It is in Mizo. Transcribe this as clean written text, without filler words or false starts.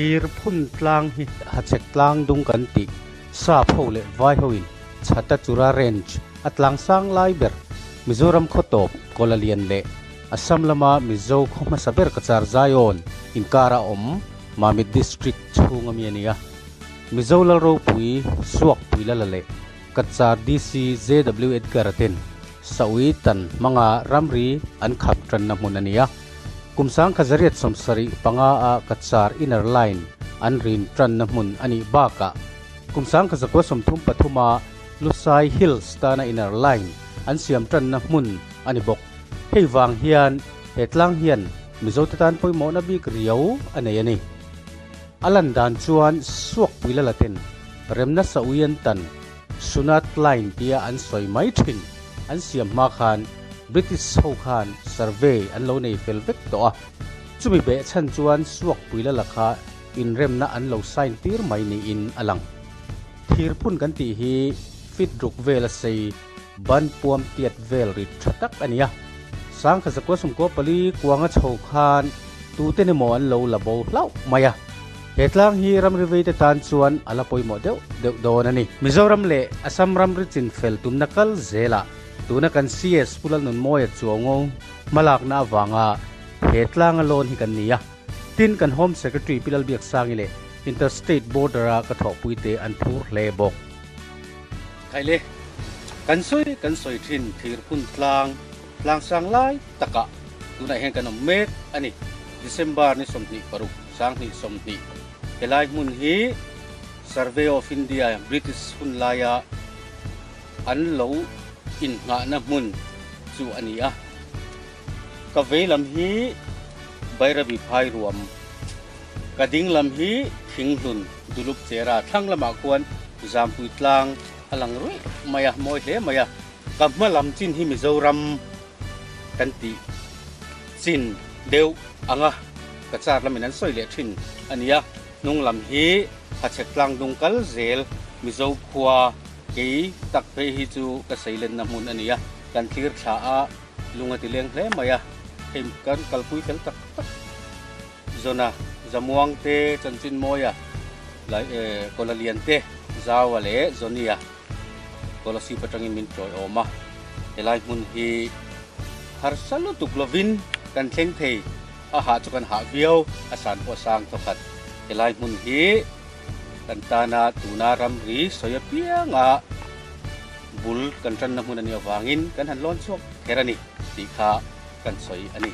Thir phun tlang hi Hachhek tlang dung kan tih sap ho leh vai hoin Chhatachura Range a tlang sang lai ber Mizoram khaw tawp Kawlalian leh Assam lama Mizo khaw hmasa ber Cachar Zion inkara awm Mamit District chhung ami a ni a. Mizo Lal ropui Suakpui Lala leh Cachar DC JW Edgar a ten Saui tan hmanga ramri an khap tanna hmun a ni a. Kum 1875 a Cachar Inner Line an rin tanna hmun a nih bakah kum 1933 a Lusai Hills tana Inner Line an siam tanna hmun a ni bawk. Hei vang hian he tlang hian Mizote tan pawimawhna bik riau a nei a ni. A lan dan chuan Suakpui Lala ten remna Saui an tan Sunat Line tia an sawi mai thin an siam hma khan British ho khan survey an lo nei fel vek tawh a, chumi beh chhan chuan Suakpui Lala kha inremna an lo sign tir mai niin a lang. Thir phun kan tih hi feet ruk vel a sei ban puam tiat vel rit tha tak a ni a, 1994 kuanga chho khan tute emaw an lo la bo hlauh mai a. He tlang hi ramri veite tan chuan a la pawimawh deuh deuh dawn a ni. Mizoram leh Assam ramri chin fel tumna kal zelah tuna kan CS Pu Lalnunmawia Chuaungo hmalakna avanga he tlanga loan hi kan ni a. Tin, kan Home Secretary Pi Lalbiaksangi leh Interstate Border-a ka thawhpuite an phur hle bawk. Khaile, kan sawi kan sawi thin thirphun tlang tlang sang lai takah tunah hian kan awm mek a ni. December ni 26, 2020 helai hmun hi Survey of India British hun laia an lo innghahna hmun chu a ni a. Ka vei lam hi Bairabi phai ruam, ka ding lam hi Thinghlun Dulup Chera thlang lamah khuan Zampui tlang a lang ruih mai a, mawi hle mai a. Ka hma lam chin hi Mizoram kan tih chin deuh ang a, ka char lamin an sawi leh thin a nia. Hnung lam hi Hachhek tlang dung kal zel Mizo khua kei tak phei hi chu ka seilenna hmun a nia. Kan thlir thla a, lung a ti leng hle mai a, hei kan kalpui fel tak tak zawna Zamuang te, Chanchinmawia, Kawlalian te, Zaua leh Zawnia Kolasib atangin min tawiawm a, helai hmun hi harsa lutuk lovin kan thleng thei, a hah chu kan hah viau, a san pawh a sang thawkhat. Helai hmun hi kan tana tuna ramri sawi apianga bul kan tanna hmun a nih avangin kan han lawn chhuak kher a ni tih kha kan sawi a ni.